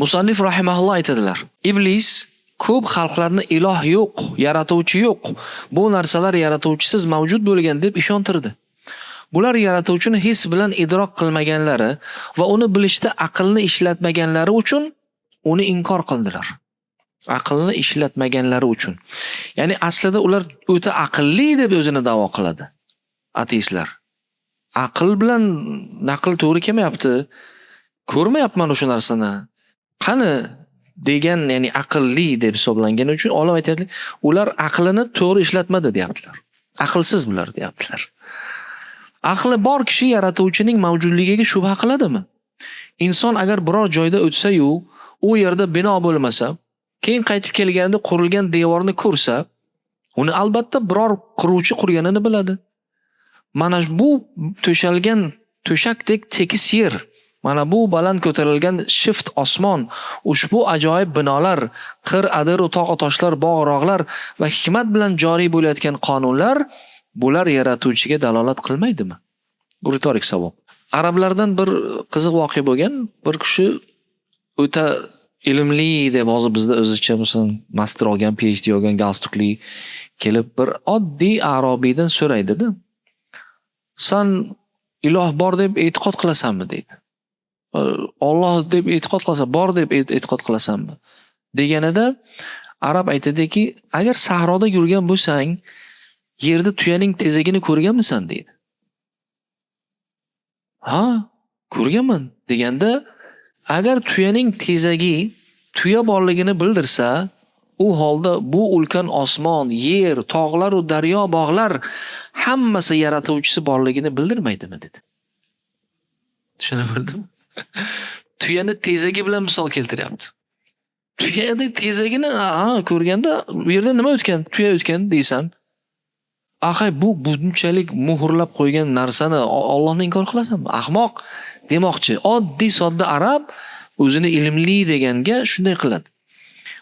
Musannif rahimahulloh aytadilar: Iblis ko'p xalqlarni iloh yo'q, yaratuvchi yo'q, bu narsalar yaratuvchisiz mavjud bo'lgan deb ishontirdi. Bular yaratuvchini his bilan idrok qilmaganlari va uni bilishda aqlni ishlatmaganlari uchun uni inkor qildilar. Aqlni ishlatmaganlari uchun. Ya'ni aslida ular o'ta aqlli deb o'zini da'vo qiladi ateistlar. Aql bilan naql to'g'ri kelmayapti. Ko'rmayapman o'sha narsani. Qani degan, ya'ni aqlli deb hisoblangani uchun olim aytadi, ular aqlini to'g'ri ishlatmadi deyaptilar. Aqlsiz bular deyaptilar. Aqli bor kishi yaratuvchining mavjudligiga shubha qiladimi? Inson agar biror joyda o'tsa-yu, u yerda bino bo'lmasa, keyin qaytib kelganida qurilgan devorni ko'rsa, uni albatta biror quruvchi qurganini biladi. Mana bu to'shalgan to'shakdek tekis yer, mana bu baland ko'tarilgan shift osmon, ushbu ajoyib binolar, qir, adir, tog' toshlar, bog', rog'lar va hikmat bilan joriy bo'layotgan qonunlar, bular yaratuvchiga dalolat qilmaydimi? Bu ritorik savol. Arablardan bir qiziq voqea bo'lgan. Bir kishi o'ta ilmli deb hozir bizda o'zicha masalan master olgan, PhD olgan, galstukli kelib bir oddiy arobiydan so'raydi-da. San iloh bor deb e'tiqod qilasanmi deydi. Olloh deb e'tiqod qilasan, bor deb e'tiqod qilasanmi? Deganida arab aytadiki, agar sahroda yurgan bo'lsang, yerda tuyaning tezagini ko'rganmisan deydi. Ha, ko'rganman deganda, agar tuyaning tezagi tuya borligini bildirsa, u holda bu ulkan osmon, yer, tog'lar u daryo, bog'lar hammasi yaratuvchisi borligini bildirmaydimi dedi. Tushuna bildimmi? Tuyani tezagi bilan misol keltiryapti. Tuyani tezagini ha ko'rganda bu yerda nima o'tgan? Tuya o'tgan deysan. Axay, bu bunchalik muhrlab qo'ygan narsani Allohni inkor qilasanmi? Ahmoq demoqchi. Oddiy sodda arab o'zini ilmli deganga shunday qiladi.